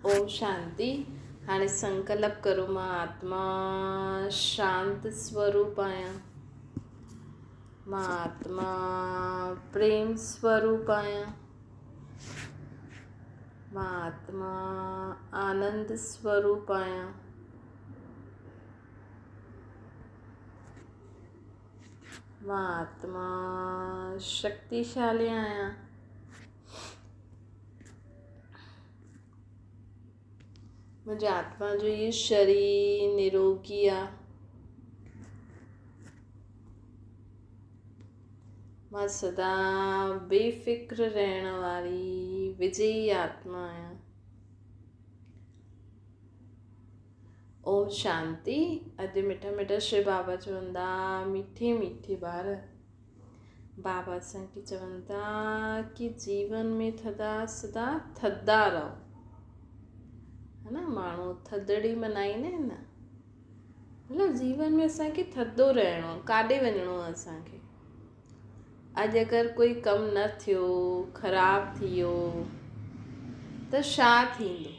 اوم شانتي. هاڻي سنڪلپ ڪرو مان آتما شانت سوروپ آهيان. مان آتما پريم سوروپ آهيان. مان آتما آنند سوروپ آهيان. مان آتما شڪتيشالي آهيان. منهنجي آتما جو هي شرير نروگي آ. مان سدا بي فڪر رهڻ واري وجئي آتما آهيان. اوم شانتي. اڄ مٺا مٺا شو بابا چوندا مٺي مٺي ٻار. بابا اسان کي چون ٿا ڪي جيون ۾ ٿڌا سدا ٿڌا رهو. ها نه ماڻهو ٿڌڙي منائيندا آهن نه، مطلب جيون ۾ اسان کي ٿڌو رهڻو آهي، ڪاڏي وڃڻو آهي اسان کي. اڄ اگر ڪوئي ڪم نه ٿيو، خراب ٿي ويو ته ڇا ٿيندو؟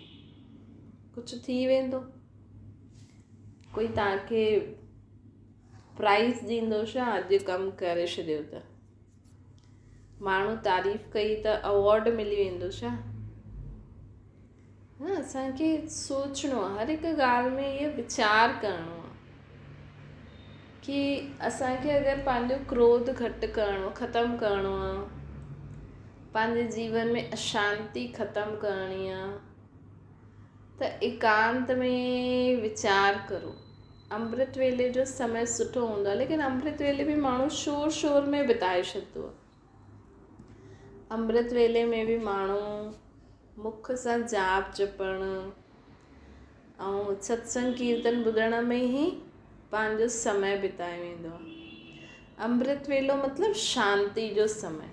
ڪجهه ٿي ويندو؟ ڪوئي توهان کي پرائيز ڏيندو ڇا اڄ ڪم ڪري ڇڏيو ته؟ ماڻهو تعريف ڪئي ته اوارڊ ملي ويندو ڇا؟ نه اسان کي سوچڻو آهي هر هڪ ڳالهه ۾ اهو ويچار ڪرڻو آهي ڪي اسان کي اگر پنهنجو ڪروڌ گهٽ ڪرڻو ختم ڪرڻو آهي پنهنجي جيون ۾ اشانتي ختم ڪرڻي آهي ته ايڪانت ۾ ويچار ڪرو. امرت ويلي جو سمي سٺو هوندو آهي ليڪن امرت ويلي به ماڻهو شور شور ۾ بتائي ڇڏندو آهي. امرت ويلي ۾ به ماڻهو مک سان جاپ جپڻ ۽ ستسنگ ڪيرتن ٻڌڻ ۾ ئي پنهنجو سمي بتائي ويندو آهي. امرت ويلو مطلب شانتي جو سمي.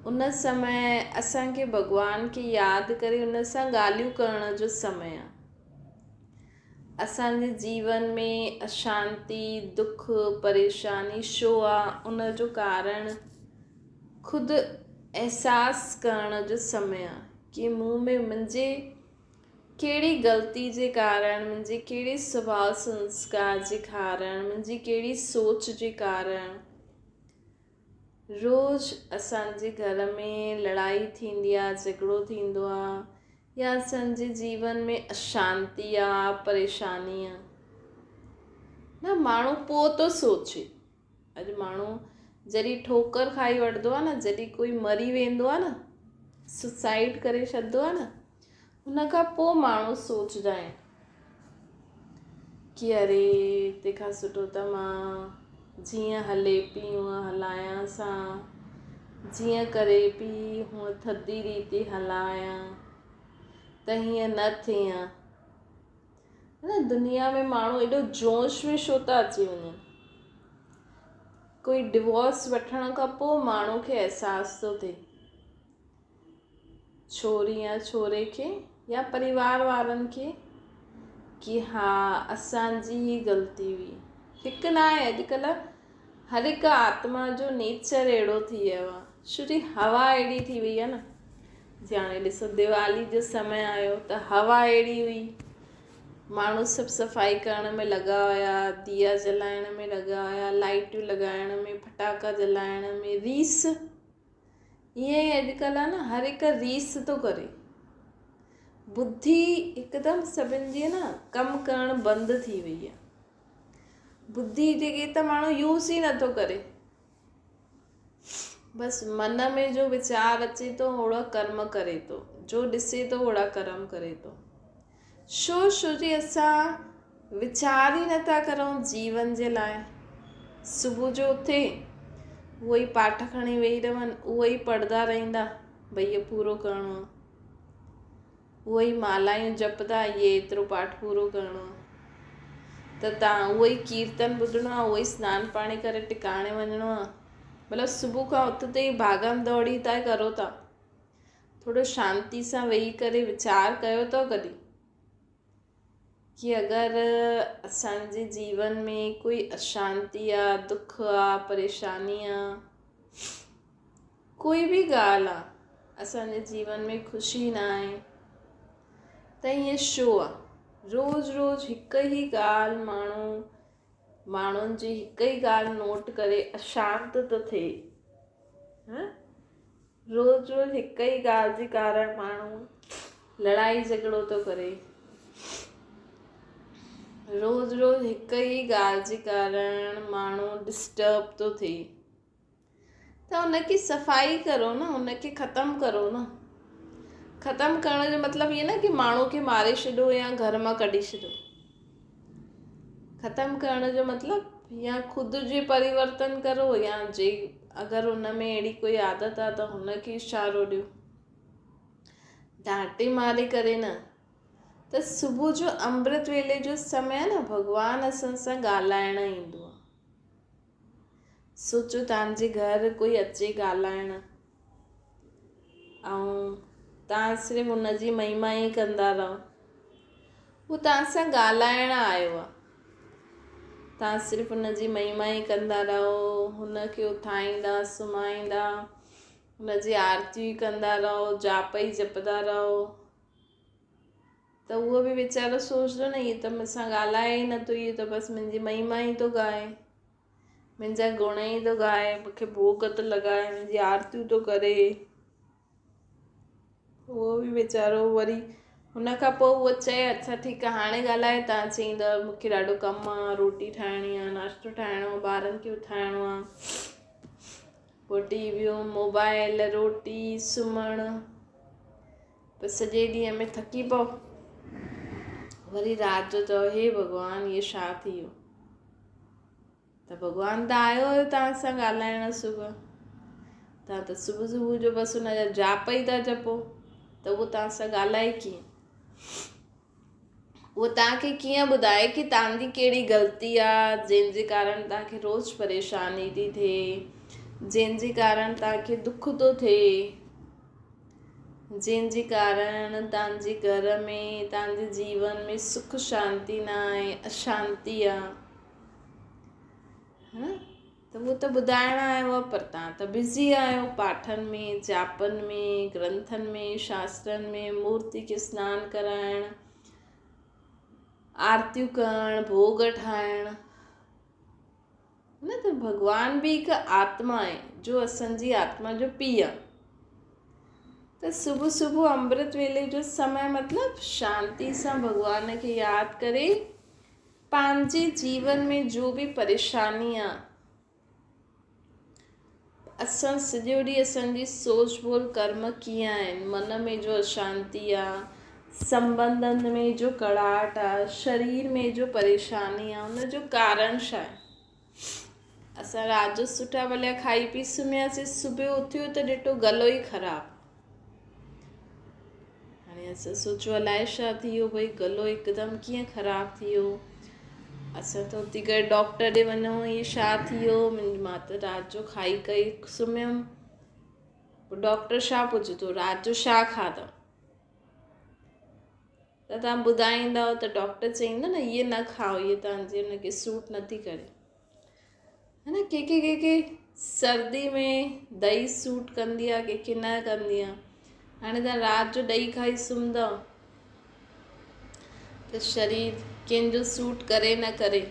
ان سمي اسان کي ڀڳوان کي ياد ڪري ان سان ڳالهيون ڪرڻ جو سمي آهي. اسان جي جيون ۾ اشانتي، دک، پريشاني ڇو آ ان جو ڪارڻ خود احساس ڪرڻ جو سمي آ ڪي مون ۾ منهنجي ڪهڙي غلطي جي ڪارڻ، منهنجي ڪهڙي سڀاء سنسڪار جي ڪارڻ، منهنجي ڪهڙي سوچ جي ڪارڻ روز اسان جي گهر ۾ لڙائي ٿيندي آ، جهڳڙو ٿيندو آ يا اسان جي جيون ۾ اشانتي آ، پريشاني آ. نه ماڻهو پوء ٿو سوچي. اڄ ماڻهو جڏهن ٺوڪر کائي وٺندو آ نه، جڏهن ڪوئي مري ويندو آ نه، سوسائيڊ ڪري ڇڏندو آ نه، ان کان پوء ماڻهو سوچدا آهن ڪي اري تنهن کان سٺو ته مان جيئن هلي پي هونئن هلايانس ها، جيئن ڪري پي هونئن ٿڌي ريتي هلايان ته هيئن نه ٿئي ها. نه دنيا ۾ ماڻهو ايڏو جوش ۾ ڇو ٿا اچي وڃن. ڪوئي ڊوورس وٺڻ کان پوء ماڻهو کي احساس ٿو ٿئي. ڇوري يا ڇوري کي يا پريوار وارن کي ڪي ها اسان جي ئي غلطي هئي. هڪ نه آهي اڄڪلهه هر هڪ آتما جو نيچر اهڙو ٿي ويو آهي. ڇو جي هوا اهڙي ٿي وئي آهي نه. جي هاڻي ڏسو ديوالي جو سمي آيو ته هوا اهڙي هئي. ماڻهو سڀ صفائي ڪرڻ ۾ لڳا هيا، ديا جلائڻ ۾ لڳا هيا، لائٽيون لڳائڻ ۾، ڦٽاڪا جلائڻ ۾، ريس ائين ئي اڄڪلهه آهي نه هر هڪ ريس ٿو ڪري. ٻڌي هڪدم سڀن جي نه ڪم ڪرڻ بند ٿي وئي آهي. ٻڌي جيڪي ته ماڻهو يوز ئي نٿو ڪري. بس من ۾ جو ويچار اچي ٿو اوڙا ڪرم ڪري ٿو. جو ڏسي ٿو اوڙا ڪرم ڪري ٿو. ڇو ڇو جي اسان ويچار ئي نٿا ڪرون جيون جي لاء. صبح جو اٿي اهو ئي پاٺ کڻي ويهي رهن اهو ئي پڙهندا رهندا ڀئي اهو پورو ڪرڻو آهي. اهو ئي مالايون جپندا اهي ايترو پاٺ پورو ڪرڻو آهي. ته تان اهو ئي ڪيرتن ٻڌڻو آهي اهو ئي سنان پاڻي ڪري ٽڪاڻي وڃڻو آهي. مطلب صبح کان اٿندي ئي ڀاڳم دوڙي ٿا ڪرو ٿا. ٿورو شانتي سان ويهي ڪري ويچار ڪيو اٿو ڪڏهن ڪي اگر اسان جي جيون ۾ ڪوئي اشانتي آ، دک آ، پريشاني آ، ڪوئي به ڳالهه آ، اسان جي جيون ۾ خوشي نه آهي ته ائين ڇو آ؟ روز روز هڪ ئي ڳالهه ماڻهو ماڻهن جي هڪ ئي ڳالهه نوٽ ڪري اشانت ٿو ٿئي. ها روز روز هڪ ئي ڳالهه جي ڪارڻ ماڻهو لڙائي جهڳڙو ٿو ڪري. روز روز هڪ ئي ڳالهه جي ڪارڻ ماڻهو ڊسٽرب ٿو ٿئي. ته ان کي صفائي ڪرو نه ان کي ختم ڪرو نه ختم ڪرڻ جو مطلب ائين نه ڪي ماڻهو کي ماري ڇڏو يا گهر مان ڪڍي ڇڏو ختم ڪرڻ جو مطلب يا خود جي پريورتن ڪرو يا جي اگر ان ۾ اهڙي ڪوئي عادت آهي ته هن کي اشارو ڏيو ڊانٽي ماري ڪري نه ته صبح جو امرت ويلي جو سمي آهي نه ڀڳوان اسان سان ڳالهائڻ ايندو آهي سوچو توهان جي گهر ڪوئي اچي ڳالهائڻ ۽ توهان صرف هن جي مهما ئي ڪندا رهو. هو توهان سان ڳالهائڻ آيو آهي. توهان صرف هن جي مهما ئي ڪندا رهو، هن کي اٿائيندا، سمهائيندا، هن جي آرتيون ئي ڪندا رهو، جاپ ئي جپندا رهو. ته اهو به ويچارو سوچندو نه هي ته مون سان ڳالهائي ئي نٿو هي ته بس منهنجي مهما ئي ٿو ڳائي منهنجا گڻ ئي ٿو ڳائي مون کي ڀوڳ ٿو لڳائي منهنجي آرتيون ٿو ڪري اهو به ويچارو وري هن کان پوءِ اهو چئي اڇا ٺيڪ آهي هاڻي ڳالهائي توهان چئيندو مون کي ڏاڍو ڪم آهي روٽي ٺاهڻي آهي ناشتو ٺاهڻو آهي ٻارن کي اٿارڻو آهي پوءِ ٽي ويون موبائل روٽي سمهڻ پوء سڄي ڏينهن ۾ ٿڪي پئو، وري رات جو چئو هي ڀڳوان هيء ڇا ٿي ويو؟ ته ڀڳوان ته آيو هيو توهان سان ڳالهائڻ صبح، توهان ته صبح صبح جو بس ان جا جاپ ئي ٿا جپو ته اهو توهان سان ڳالهائي ڪيئن؟ اهو توهان کي ڪيئن ٻڌائي ڪي توهان جي ڪهڙي غلطي آ جنهن جي ڪارڻ توهان کي روز پريشاني ٿي ٿئي جنهن جي ڪارڻ توهان کي دک ٿو ٿئي جنهن جي ڪارڻ توهان جي گهر ۾ توهان جي جيون ۾ سک شانتي نه آهي اشانتي آ ها ته اهو ته ٻڌائڻ آيو آهي پر توهان ته بزي آهيو پاٺن ۾ جاپن ۾ گرنٿن ۾ شاسترن ۾ مورتي کي سنان ڪرائڻ آرتيون ڪرڻ ڀوڳ ٺاهڻ نه ته ڀڳوان به هڪ آتما آهي جو اسان جي آتما جو پيء آهي ته صبح صبح امرت ويلي جو سمي مطلب شانتي سان ڀڳوان کي ياد ڪري پنهنجي جيون ۾ جو به پريشاني آ اسان سڄو ڏينهن اسان جي سوچ ٻول ڪرم ڪيئن آهن من ۾ جو اشانتي آ سنبنڌن ۾ جو ڪڙاٽ آ شرير ۾ جو پريشاني آ ان جو ڪارڻ ڇا آهي اسان رات جو سٺا ڀليا کائي پي سمهياسي صبح اٿيو ته ڏٺو گلو ئي خراب هاڻي اسان سوچيو الائي ڇا ٿي ويو ڀئي گلو هڪدم ڪيئن خراب ٿي ويو اسان ته اٿي ڪري ڊاڪٽر ڏي وڃون هي ڇا ٿي ويو مان ته رات جو کائي ڪري سمهيم پوءِ ڊاڪٽر ڇا پڇندو رات جو ڇا کاڌو ته توهان ٻڌائيندؤ ته ڊاڪٽر چئيندو نه هيءَ نه کائو هيءَ توهان جي هن کي سوٽ نٿي ڪري ها نه ڪنهن کي ڪنهن کي سردي ۾ ڏهي سوٽ ڪندي آهي ڪنهن کي نه ڪندي آهي هاڻي توهان رات جو ڏهي کائي سمهندؤ ته شرير ڪنهن جو سوٽ ڪري نه ڪري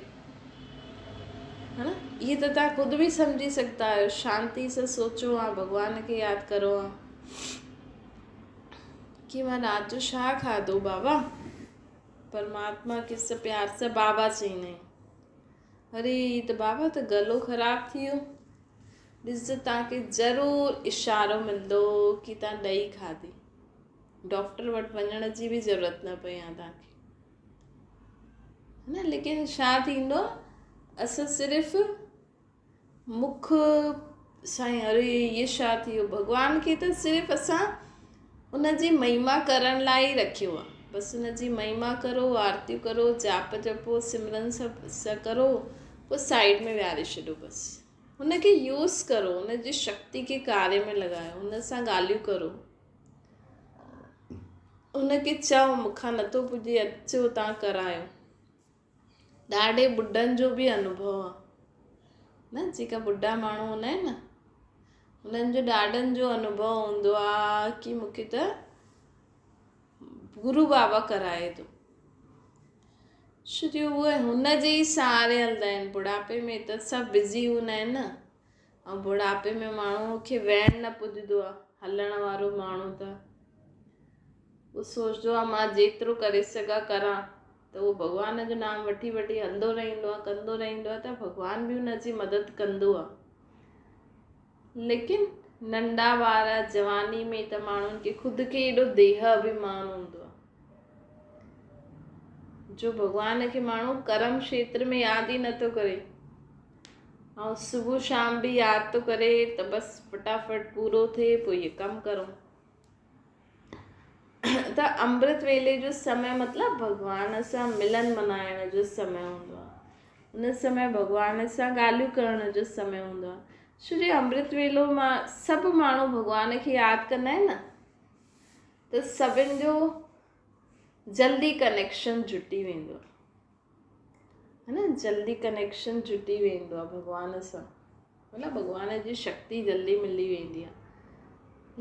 ها نه اهي ته توهان خود به سمجهي سگهندا آهيو شانتي سان سوچو ها ڀڳوان کي ياد ڪرو ها ڪي مان رات جو ڇا کاڌو بابا پرماتما کي سڀ پيار سان بابا چئيندا آهيون اري ته بابا ته گلو خراب ٿي ويو. ڏس ته توهان کي ضرور اشارو ملندو ڪي توهان ڏهي کاڌي. ڊاڪٽر وٽ وڃڻ جي به ضرورت نه پئي آ توهان کي. نه ليڪن ڇا ٿيندو اسان صرف مک سائين اري هي ڇا ٿي ويو ڀڳوان کي ته صرف اسان ان جي مهما ڪرڻ لاءِ ئي رکيو آهي بس ان جي مهما ڪرو آرتيون ڪرو جاپ جپو سمرن سڀ سان ڪرو پوءِ سائيڊ ۾ ويهاري ڇڏو بس هن کي يوز ڪرو ان جي شڪتي کي ڪاريه ۾ لڳايو هن سان ڳالهيون ڪرو هن کي چئو مون کان نٿو پڄي اچو تان ڪرايو ڏاڍي ٻڍن جو به انوڀو آ نه جيڪا ٻڍا ماڻهو هوندا آهن نه انهن جو ڏاڍن جو انوڀو هوندو آ ڪي مون کي ته گرو بابا ڪرائي ٿو. ڇو جو اهي هن جي ئي سهاري هلندا آهن. بڙهاپي ۾ ته سڀ بزي هوندا آهن نه ۽ بڙهاپي ۾ ماڻهو کي ويهڻ نه پڄندو آهي هلڻ وارو ماڻهو ته اهو سوچندو آهي مان جيترو ڪري سگهان ڪران ته اهو ڀڳوان جو نام وٺي وٺي هلندو رهندو آهي ڪندو رهندو آهي ته ڀڳوان به ان جي مدد ڪندو آهي. ليڪن ننڍا ٻار جواني ۾ ته ماڻهن کي خود کي ايڏو ديهه اڀيمان هوندو آهي جو ڀڳوان کي ماڻهو ڪرم کيتر ۾ ياد ئي نٿو ڪري ۽ صبح شام به ياد ٿو ڪري ته بس فٽافٽ پورو ٿئي پوء اهي ڪم ڪرون ته امرت ويلي جو سمي مطلب ڀڳوان سان ملن منائڻ جو سمي هوندو آهي ان سمي ڀڳوان سان ڳالهيون ڪرڻ جو سمي هوندو آهي ڇو جو امرت ويلو مان سڀ ماڻهو ڀڳوان کي ياد ڪندا آهن نه ته سڀن جو جلدي ڪنيڪشن جٽي ويندو آهي ها نه جلدي ڪنيڪشن جٽي ويندو آهي ڀڳوان سان مطلب ڀڳوان جي شڪتي جلدي ملي ويندي آهي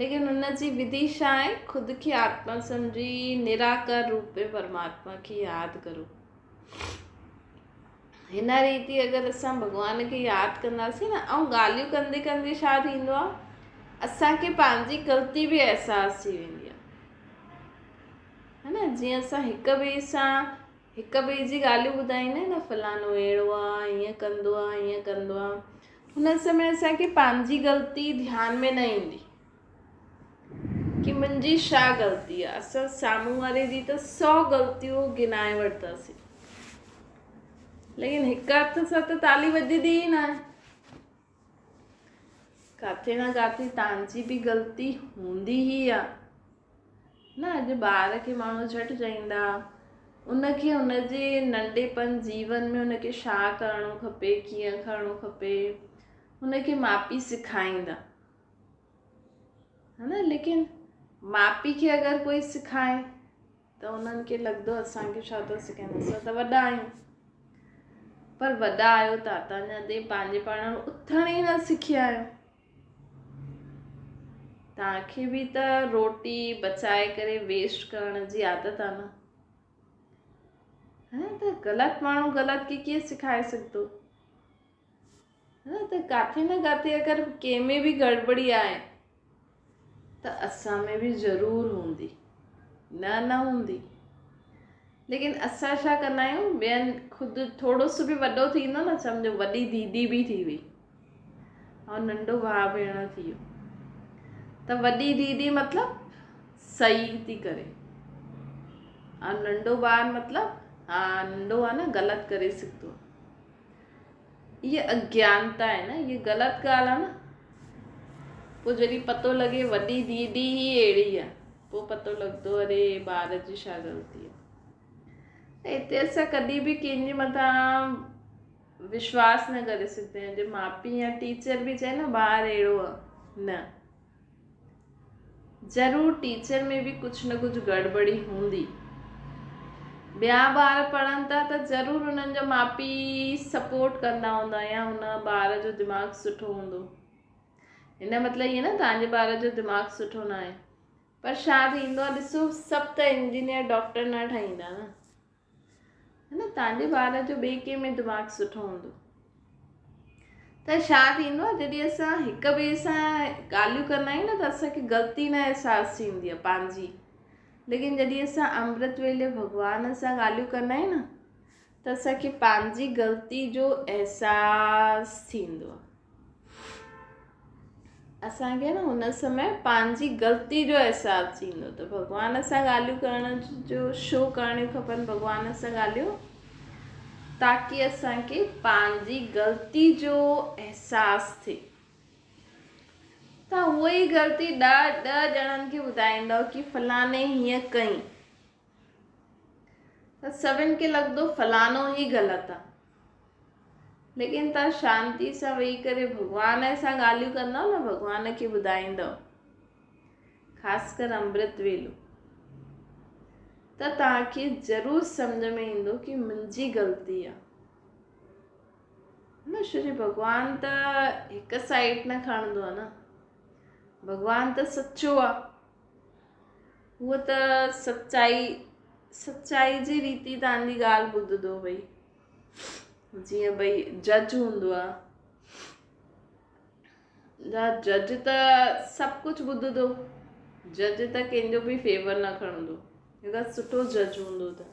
ليڪن ان جي وڌي ڇا آهي خود کي آتما سمجهي نراڪار روپ ۾ پرماتما کي ياد ڪرو هن ريتي اگر اسان ڀڳوان کي ياد ڪنداسين نه ۽ ڳالهيون ڪندي ڪندي ڇا ٿيندو آهي اسانکي پنهنجي غلطي به احساس ٿي ويندي آهي ها نه جيئن اسان هڪ ٻئي سان هڪ ٻئي جي ڳالهيون ٻڌائيندا آهن نه فلاڻو اهڙو آ ائين ڪندو آ ائين ڪندو آ هن سمي اسان کي پنهنجي غلطي ڌيان ۾ نه ايندي ڪي منهنجي ڇا غلطي آ اسان سامهون واري جي ته سو غلطيون گنائي ورتاسين ليڪن هڪ هٿ سان ته تالي وڄندي ئي نه آهي ڪاٿي نه ڪاٿي تانجي به غلطي هوندي ئي آ نه اڄ ٻار کي ماڻهو جهٽ چئيندا ان کي ان جي ننڍپڻ جيون ۾ ان کي ڇا ڪرڻو کپي ڪيئن ڪرڻو کپي ان کي ماء پيء سکائيندا ها نه ليڪن ماء پيء کي اگر ڪوئي سکائي ته انهن کي لڳندو اسان کي ڇا ٿا سکائين اسان ته وڏا آهيون پر وڏا آهيو ته اڃا تائين پنهنجي پاڻ اٿڻ ئي نه سکيا آهيو توهان کي به ته روٽي بچائي ڪري ويسٽ ڪرڻ جي عادت آ نه ها ته غلط ماڻهو غلط کي ڪيئن سکائي سگهندو ها ته ڪاٿي نه ڪاٿي اگر ڪنهن ۾ به گڙٻڙي آهي ته اسان ۾ به ضرور هوندي نه نه هوندي ليڪن اسان ڇا ڪندا آهيون ٻين خود ٿورو سو به وڏو ٿيندو نه سمجهو وڏي ديدي به ٿي وئي ۽ ننڍو ڀاء ڀيڻ ٿي ويو ته وڏي ديدي مطلب صحيح ٿي ڪري ۽ ننڍو ٻار مطلب ها ننڍو آهي نه غلط ڪري سگهندو هيء اگيانتا آهي نه هيء غلط ڳالهه آهي نه پوء جڏهن پتو لڳي وڏي ديدي ئي اهڙي آهي پوء پتو لڳندو اري ٻار جي ڇا غلطي آهي ته هتي اسان ڪڏهن به ڪنهن جي مٿان وشواس نه ڪري سگهندا آهيون جي ماء پيء يا ٽيچر به چئي نه ٻار اهڙو آهي نه ضرور ٽيچر ۾ به ڪجهه نه ڪجهه گڙٻڙي هوندي. ٻيا ٻار پڙهن ٿا ته ضرور انهن جا ماء پيء سپورٽ ڪندا هوندا يا ان ٻار جو دماغ سٺو هوندو. ان مطلب ائين نه توهان جي ٻار جو دماغ سٺو نه آهي پر ڇا ٿيندو آهي ڏسو سڀ ته انجنيئر ڊاڪٽر نه ٺهيندا نه نه توهان جي ٻار جو ٻئي ڪنهن ۾ دماغ سٺو هوندو ته ڇا ٿيندو آهي جڏهن اسان هڪ ٻئي سان ڳالهيون ڪندا آهيون نه ته اسانکي غلطي نه احساس ٿيندي آهي پنهنجي ليڪن جڏهن اسان امرت ويلي ڀڳوان سان ڳالهيون ڪندا آهيون نه ته اسانکي پنهنجي غلطي جو احساس ٿيندو آهي اسان کي نه هن سمي پنهنجي غلطي جو احساس ٿيندو ته ڀڳوان سان ڳالهيون ڪرڻ جو شو ڪرڻيون کپن ڀڳوان سان ڳالهيون تاڪي اسان کي پنهنجي غلطي جو احساس ٿئي ته اها ئي غلطي ڏهه ڏهه ڄڻن کي ٻڌائيندو ڪي فلاڻي هيئن ڪئي ته سڀن کي لڳندو فلاڻو ئي غلط آ ليڪن تان شانتي سان ويهي ڪري ڀڳوان سان ڳالهيون ڪندؤ نه ڀڳوان کي ٻڌائيندؤ خاص ڪر امرت ويلو ته توهان کي ضرور سمجھ ۾ ايندو ڪي منهنجي غلطي آ نه ڇو جو ڀڳوان ته هڪ سائيڊ نه کڻندو آ نه ڀڳوان ته سچو آ. هوء ته سچائي سچائي جي ريتي توهان جي ڳالهه ٻڌندو ڀئي جيئن ڀئي جج هوندو آ جا جج ته سڀ ڪجهه ٻڌندو جج ته ڪنهن جو به فيور نه کڻندو اگر سٺو جج هوندو ته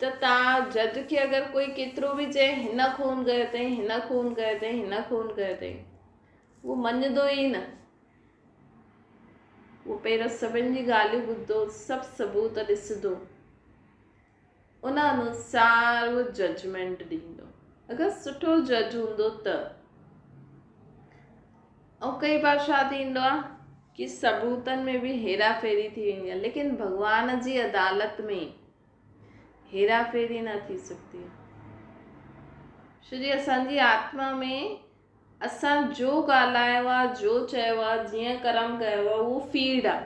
ته تان جج کي اگر ڪوئي ڪيترو به چئي هن خون ڪيو اٿئي هن خون ڪيو اٿئي هن خون ڪيو اٿئي اهو مڃندو ئي نه اهو پهريون سڀن جي ڳالهيون ٻڌندو سڀ ثبوت ڏسندو ان انوسار اهو ججمينٽ ڏيندو اگر سٺو جج هوندو ته ۽ ڪئي بار ڇا ٿيندو آهي ڪي ثبوتن ۾ به هيرا ڦيري ٿي ويندي آهي ليڪن ڀڳوان جي عدالت ۾ هيرا ڦيري نه ٿي سگهندي آهي ڇو جي اسان جي آتما ۾ اسان جو ڳالهايو آ، جو چيو آ، جيئن ڪرم ڪيو آ، اهو فيڊ آ.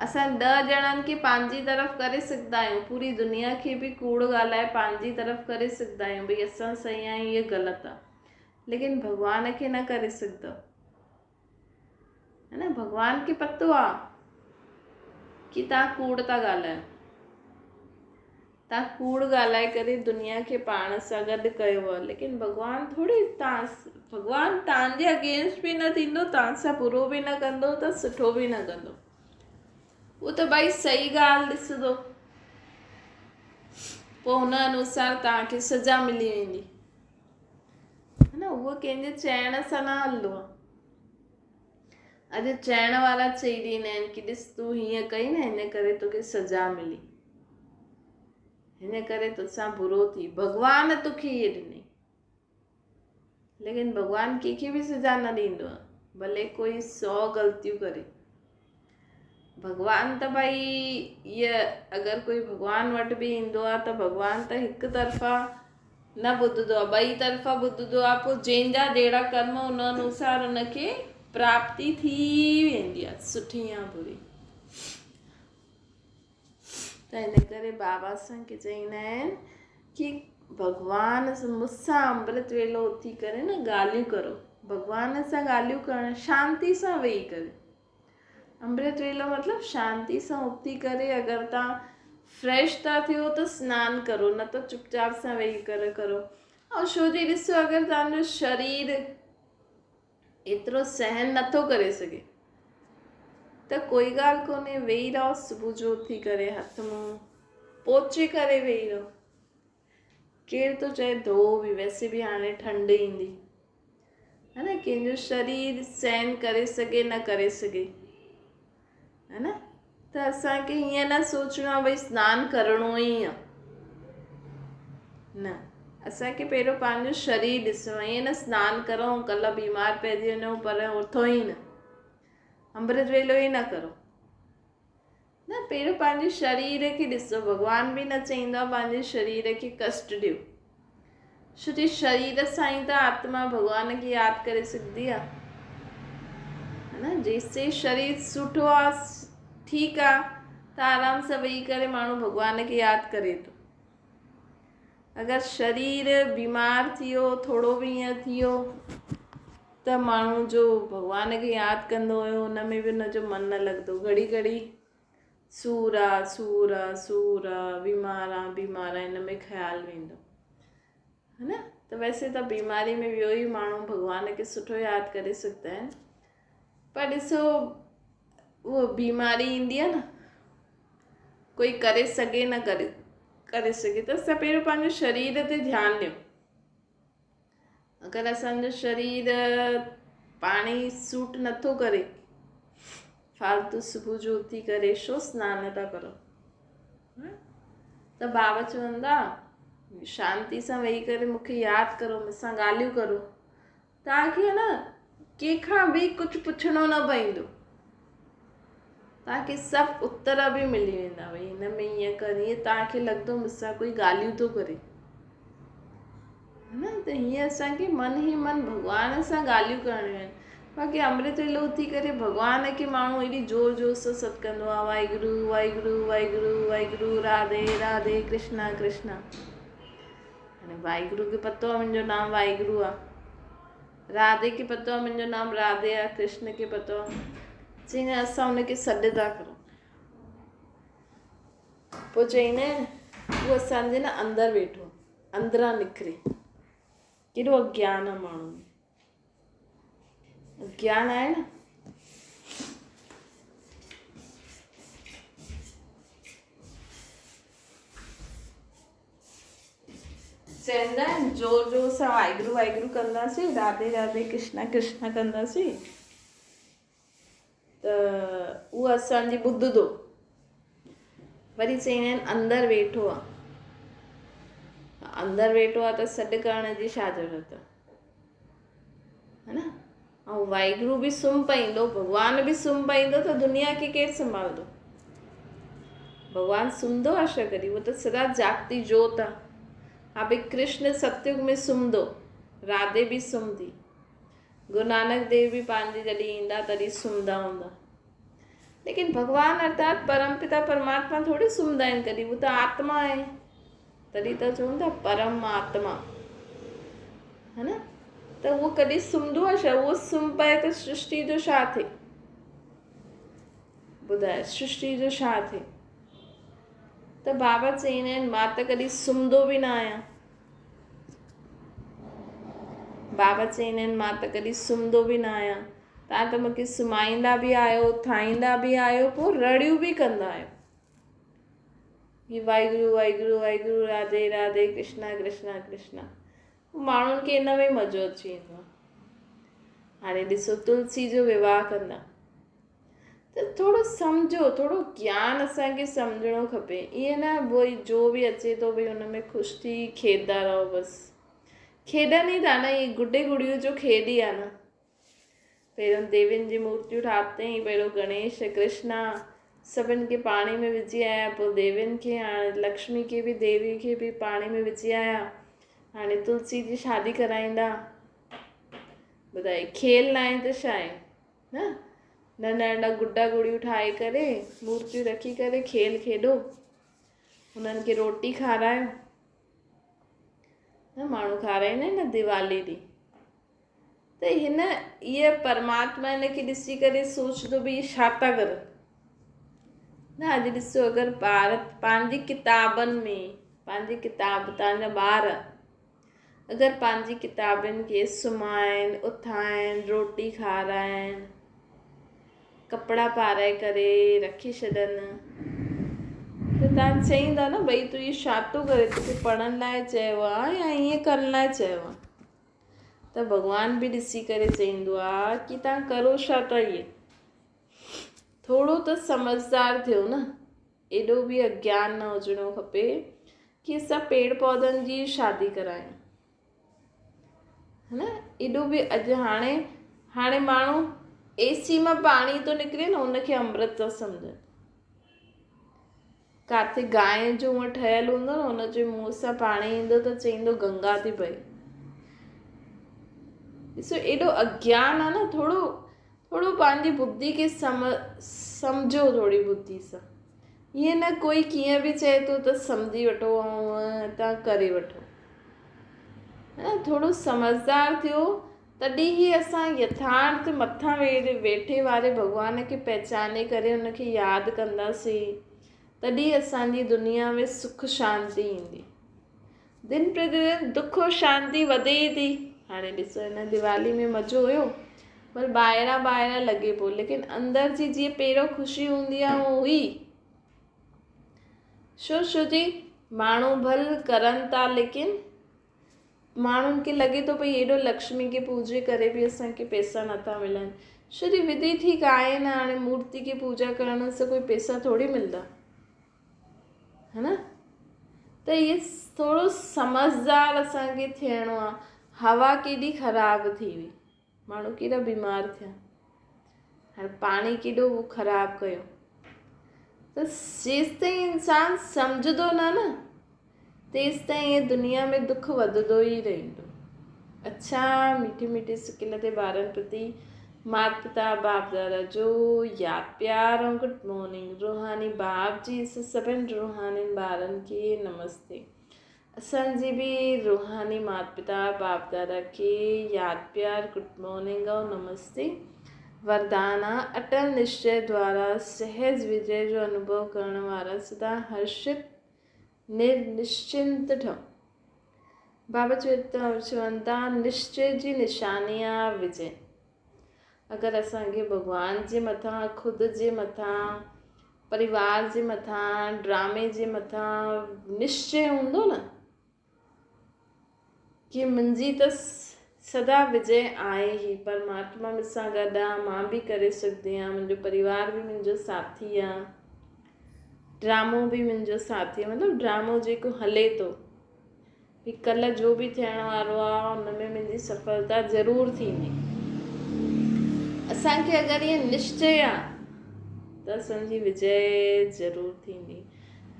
اسان ڏهه ڄڻن کي پنهنجي طرف ڪري سگهندا آهيون، پوري دنيا کي به ڪوڙ ڳالهائي پنهنجي طرف ڪري سگهندا آهيون، ڀئي اسان صحيح آهيون اهي غلط آ. ليڪن ڀڳوان کي نه ڪري سگهندؤ. هي نه ڀڳوان کي پتو آ ڪي تان ڪوڙ ٿا ڳالهايو. تان ڪوڙ ڳالهائي ڪري دنيا کي پاڻ سان گڏ ڪيو آ ليڪن ڀڳوان ٿوري تان ڀڳوان تان جي اگينسٽ به نه ٿيندو تان سان برو به نه ڪندو ته سٺو به نه ڪندو اهو ته ڀائي صحيح ڳالهه ڏسندو پوء ان انوسار تان کي سزا ملي ويندي نه اهو ڪنهن جي چئڻ سان نه هلندو آ اڄ چئڻ وارا چئي ڏيندا آهن ڪي ڏس تون هيئن ڪئي نه هن ڪري توکي سزا ملي هن ڪري توسان برو ٿي ڀڳوان توکي هيء ڏني ليڪن ڀڳوان ڪنهن کي به سزا نه ڏيندو آهي ڀلي ڪوئي سو غلطيون ڪري ڀڳوان ته ڀائي هيء اگر ڪوئي ڀڳوان وٽ به ايندو آهي ته ڀڳوان ته هڪ طرفا نه ٻڌندو آهي ٻئي طرفا ٻڌندو آهي پوء جنهن جا جهڙا ڪرم ان انوسار ان کي پراپتي ٿي ويندي آهي سٺي يا بري ته ان ڪري بابا اسان کي چئيندا آهن ڪي ڀڳوان مون سان امرت ويلو اٿي ڪري نه ڳالهيون ڪرو ڀڳوان سان ڳالهيون ڪرڻ شانتي سان ويهي ڪري امرت ويلو مطلب شانتي سان اٿي ڪري اگر تان فريش ٿا ٿيو ته سنان ڪرو نه ته چپ چاپ سان ويهي ڪري ڪرو ۽ ڇو جي ڏسو اگر تان جو شرير ايترو سهن نٿو ڪري سگهي ته ڪوئي ڳالهه ڪونهي ويهي رهو صبح جو اٿي ڪري هٿ منهن پوچي ڪري ويهي رهو ڪير ٿو چئي ڌو به ويسي به هاڻي ٺنڊ ايندي هي نه ڪنهن جو شرير سهن ڪري سگهي نه ڪري سگهي هي نه ته اسانکي هيئن نه سوچڻو آهي ڀئي سنان ڪرڻو ئي آهي نه اسانکي پهريون پنهنجو شرير ڏسڻو آهي ائين نه سنان ڪرون ڪلهه بيمار پئجي وڃون پر اٿو ئي نه امرت ويلو ئي نه ڪرو نه پهريون پنهنجي شرير کي ڏسو ڀڳوان به نه چئيندو آهي پنهنجي شرير کي ڪشٽ ڏيو ڇو جي شرير سان ئي ته آتما ڀڳوان کي ياد ڪري سگهندي آ نه جيسين شرير سٺو آ ٺيڪ آ ته آرام سان ويهي ڪري ماڻهو ڀڳوان کي ياد ڪري ٿو اگر شرير بيمار ٿي ويو ٿورو به ائين ٿي ويو ته ماڻهو جو ڀڳوان کي ياد ڪندو هيو ان ۾ به ان جو من نه لڳندو گهڙي گهڙي سور آ سور آ سور آ بيمار آ بيمار آ ان ۾ خيال ويندو هي نه ته ويسي ته بيماري ۾ ويو ئي ماڻهو ڀڳوان کي سٺو ياد ڪري سگهندا آهن پر ڏسو اهو بيماري ايندي آهي نه ڪوئي ڪري سگهي نه ڪري ڪري سگهي ته اسان پهريون پنهنجي شرير تي ڌيان ڏيون اگر اسان جو شرير پاڻي سوٽ نٿو ڪري فالتو صبح جو اٿي ڪري ڇو سنان نٿا ڪرو ته بابا چوندا شانتي سان ويهي ڪري مونکي ياد ڪرو مون سان ڳالهيون ڪرو توهان کي نه ڪنهن کان به ڪجهه پڇڻو نه پوندو توهان کي سڀ اتر به ملي ويندا ڀئي هن ۾ ائين ڪر ائين توهان کي لڳندو مون سان ڪوئي ڳالهيون ٿو ڪري نه ته هيئن اسان کي من ئي من ڀڳوان سان ڳالهيون ڪرڻيون آهن باقي امرت ويلو اٿي ڪري ڀڳوان کي ماڻهو ايڏي زور زور سان سڏ ڪندو آهي واهگرو واهگرو واهگرو واهگرو راڌي راڌي ڪرشنا ڪرشنا هاڻي واهگرو کي پتو آهي منهنجو نام واهگرو آهي راڌي کي پتو آهي منهنجو نام راڌي آهي ڪرشن کي پتو آهي چيائين اسان ان کي سڏ ٿا ڪرون. پوء چيائين نه هو اسان جي نه اندر ويٺو اندران نڪري. ڪيڏو اگيان آ ماڻهن ۾. اگيان آهي نه. چوندا آهن زور زور سان واهگرو واهگرو ڪنداسين راڌي راڌي ڪرشنا ڪرشنا ڪنداسين ته اهو اسان جي ٻڌندو وري چوندا آهن اندر ويٺو آ اندر ويٺو آ ته سڏ ڪرڻ جي ڇا ضرورت آ ها نه ۽ واهگرو به سمهه پئيندو، ڀڳوان به سمهه پئيندو ته دنيا کي ڪير سنڀالندو؟ ڀڳوان سمهندو آ ڇا ڪڏهن؟ هو ته سدا جاڳتي جوت آ. ها ڀئي ڪرشن ستيگ ۾ سمهندو، راڌي به سمهندي، گرو نانڪ ديو به پنهنجي جڏهن ايندا تڏهن سمهندا هوندا. ليڪن ڀڳوان ارٿات پرم پتا پرماتما ٿوري سمهندا آهن ڪڏهن، هو ته آتما آهي. تڏهن ته چون ٿا پرم آتما ها نه ته اهو ڪڏهن سمهندو آهي ڇا؟ اهو سمهه پئي ته سرشٽي جو ڇا ٿئي؟ ٻڌاء سرشٽي جو ڇا ٿئي؟ ته بابا چئيندا آهن مان ته ڪڏهن سمهندو به نه آهيان. بابا چئيندا آهن مان ته ڪڏهن سمهندو به نه آهيان. توهان ته مونکي سمهائيندا به آهيو، اٿائيندا به آهيو، پوء رڙيون به ڪندا آهيو. هي واهگرو واهگرو واهگرو راڌي راڌي ڪرشنا ڪرشنا ڪرشنا ماڻهن کي ان ۾ مزو اچي ويندو آهي. هاڻي ڏسو تلسي جو وواهه ڪندا ته ٿورو سمجهو ٿورو گيان اسان کي سمجهڻو کپي ائين نه ڀئي جو به اچي ٿو ڀئي ان ۾ خوش ٿي کيڏندا رهو بس کيڏن ئي ٿا نه هي گڊي گڙيون جو کيڏ ئي آهي نه پهريون ديوين جي مورتيون ٺاهتئين، پهريون گڻيش، ڪرشنا سڀن کي پاڻي ۾ وجهي آيا، پوء ديوين کي، هاڻي لڪشمي کي به ديوي کي به پاڻي ۾ وجهي آيا، هاڻي تلسي جي شادي ڪرائيندا. ٻڌائي کيل ناهي ته ڇا آهي نه؟ ننڍا ننڍا گڊا گڙيون ٺاهي ڪري مورتيون رکي ڪري کيل کيڏو، انهن کي روٽي کارايو. نه ماڻهو کارائيندا آهن نه ديوالي ڏينهن. ته هن ايء پرماتما هن کي ڏسي ڪري سوچندو به اهي ڇا ٿا ڪرن. نه اڄ ڏسو اگر ٻار پنهنجي ڪتابن ۾ پنهنجي ڪتاب تان جا ٻار اگر پنهنجي ڪتابن کي سمهائن اٿائن روٽي کارائن ڪپڙا پارائي ڪري رکي ڇڏن ته تان چئيندا نه ڀئي تون اهي ڇا ٿو ڪري توکي پڙهڻ لاء چيو آهي يا ائين ڪرڻ لاء چيو آهي. ته ڀڳوان به ڏسي ڪري چئيندو آ ڪي تان ڪرو ڇا ٿا اهي ٿورو ته سمجهدار ٿيو نه ايڏو به اگيان نه هجڻو کپي ڪي اسان پيڙ پوڌن جي شادي ڪرايون نه ايڏو به اڄ هاڻي هاڻي ماڻهو اي سي مان پاڻي ٿو نڪري نه ان کي امرت ٿا سمجهن ڪاٿي گانء جو هونء ٺهيل هوندو نه ان جي منهن سان پاڻي ايندو ته چئيندو گنگا ٿي پئي. ڏسو ايڏو اگيان آ نه ٿورو ٿورو پنهنجي ٻڌي کي سم سمجهو ٿوري ٻڌي سان ائين نه ڪوئي ڪيئن به چئي ٿو ته سمجهي وٺو ۽ تان ڪري وٺو ٿورو سمجهدار ٿيو تڏهن ئي اسان يٿارٿ مٿان ويٺي واري ڀڳوان کي پهچاني ڪري ان کي ياد ڪنداسين، تڏهن اسان جي دنيا ۾ سک شانتي ايندي. دن پرتي دن دک شانتي وڌي ئي ٿي. هاڻي ڏسو هن ديوالي ۾ مزو هيو پر ٻاهران ٻاهران لڳي پيو ليڪن اندر جي جيئن پهريون خوشي هوندي آهي اها هئي. ڇو ڇو جي ماڻهو ڀل ڪرن ٿا ليڪن ماڻهن کي لڳي ٿو ڀئي ايڏو لڪشمي کي پوڄي ڪري به اسان کي پئسا نٿا ملن ڇو جي وڌي ٺيڪ آهي نه هاڻي مورتي کي پوڄا ڪرڻ سان ڪوئي پئسا ٿوري ملدا ها نه ته اهي ٿورو سمجهدار اسان کي ٿيڻو آهي هوا ڪيڏي خراب ٿي وئي ماڻهو ڪيڏا بيمار ٿيا هاڻي پاڻي ڪيڏو خراب ڪيو ته جيستائين انسان سمجهندو نه نه تيستائين هي دنيا ۾ دک وڌندو ئي رهندو. اڇا مٺي مٺي سڪل تي ٻارن پرتي مات پتا باپ دادا جو ياد پيار ۽ گڊ مارننگ روحاني باپ جي سڀن روحانين ٻارن کي نمستي. اسان جي به روحاني مات پتا باپ دادا کي ياد پيار گڊ مارننگ ۽ نمستي. وردان آ، اٽل نشچي دوارا سهج وجي جو انوڀو ڪرڻ وارا سدا هرشت نر نشچنت ٺهو. بابا چون ٿا نشچي جي نشاني آ وجي. اگر اسان کي ڀڳوان جي مٿان، خود جي مٿان، پريوار جي مٿان، ڊرامي جي مٿان نشچي هوندو نه ڪي منهنجي ته سدا وجي آهي ئي، پرماتما مون سان گڏ آ، مان به ڪري سگهندي آهيان، منهنجو پريوار به منهنجو ساٿي آ، ڊرامو به منهنجو ساٿي آ، مطلب ڊرامو جيڪو هلي ٿو هي ڪلهه جو به ٿيڻ وارو آ ان ۾ منهنجي سڦلتا ضرور ٿيندي. اسان کي اگر ائين نشچي آ ته اسان جي وجي ضرور ٿيندي.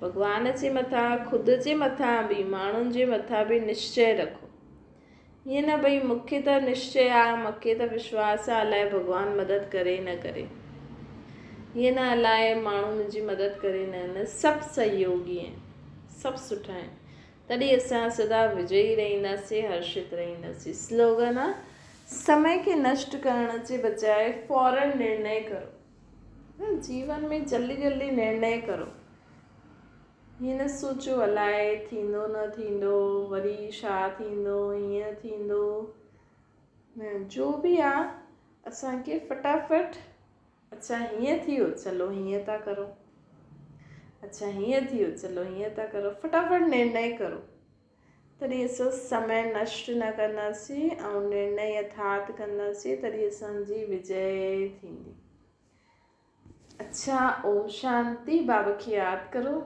ڀڳوان جي مٿان، خود جي مٿان به، ماڻهن جي مٿان به نشچي رکو. ائين نه ڀئي مون کي ته نشچي آ، مون کي ته وشواس آ الائي ڀڳوان مدد ڪري نه ڪري. ائين نه الائي ماڻهو منهنجي مدد ڪري نه نه، سڀ سهيوگي آهن، سڀ سٺا آهن. تڏهن اسان سدا وجئي رهنداسين، هرشت رهنداسين. سلوگن آ، سمي کي نشٽ ڪرڻ جي بجاء فورن نرڻي ڪرو. جيون ۾ جلدي جلدي نرڻي ڪرو. هيئن نه سوچو الائي ٿيندو نه ٿيندو، وري ڇا ٿيندو، هيئن ٿيندو. نه، جو به آ اسان کي فٽافٽ اڇا هيئن ٿي ويو چلو هيئن ٿا ڪرو اڇا هيئن ٿي ويو چلو هيئن ٿا ڪرو فٽافٽ نرڻي ڪرو تڏهن اسان سمي نشٽ نه ڪنداسين ۽ نرڻي يٿارٿ ڪنداسين تڏهن اسان جي وجي ٿيندي. اڇا اوم شانتي بابا کي ياد ڪرو.